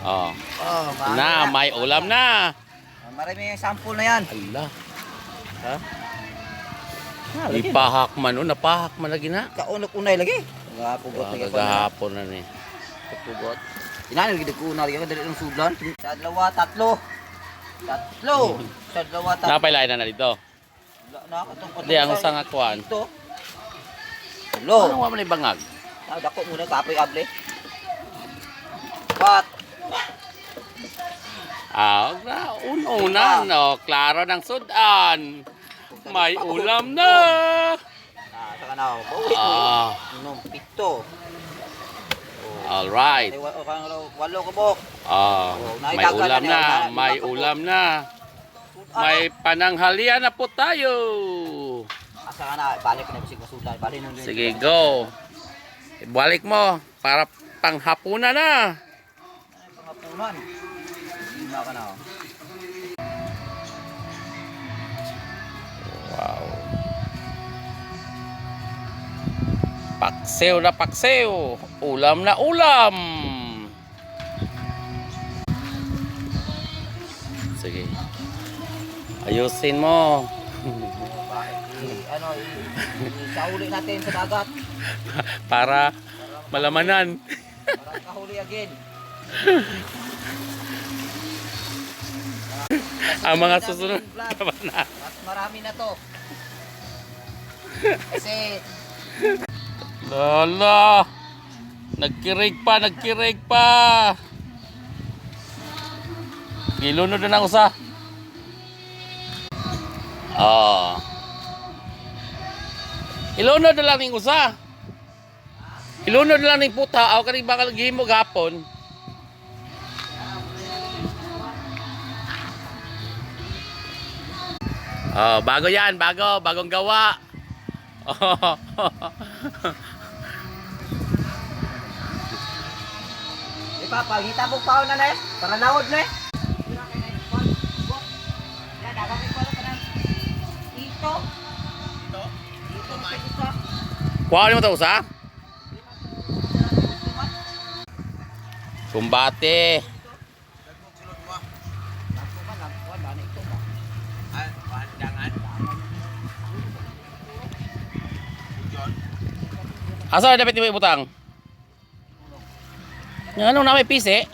Oh. Oh, Na, may ulam na. Marami yung sample na yan. Ala, Ha? Ah, lagi. ipahak man oh, napahak man lagi na. Kaunok unay lagi. Nga pugot Wah, lagi ko. kagahapon na ni. Pugot. Inaan lagi ko una lagi ako dali ng sudlan. Sa dalawa, tatlo. Tatlo. Sa dalawa, tatlo. Napailain na na dito. Wala na ako itong Di ang usang akuan. Ito. Tatlo. Ano nga man ibangag? Ah, dako muna kapoy able. Pat. Ah, una, no, klaro ng sudan. May ulam na. Ah, saka na ako. Bawi. Ah, Unom, pito. all right. Ay, walo ka bok. Ah, may ulam na, may ulam na. May pananghalian na po tayo. Asa ka na, balik na bisig masulan. Balik na. Sige, go. Ibalik mo para panghapunan na. Pangapunan. Lima ka na. Oh. Wow. Paksiw na paksiw. Ulam na ulam. Sige. Ayusin mo. Bakit? Ano, isauli natin sa dagat. Para malamanan. Para kahuli again. Ang mga susunod Vlog, na. mas marami na to. Kasi, Lala. Nagkirig pa, nagkirig pa. Gilunod na ang usa. Oh. Ilunod na lang ning usa. Ilunod na lang ning puta aw kani bakal gihimo gapon. Oh, bago yan, bago, bagong gawa. Oh. Di pa, pangita mo pa na na eh. Para naod na eh. Ito. Ito? Ito. Kuha mo to usa? Kumbate. Asa na dapat mo ibutang? Nga anong na may pisi?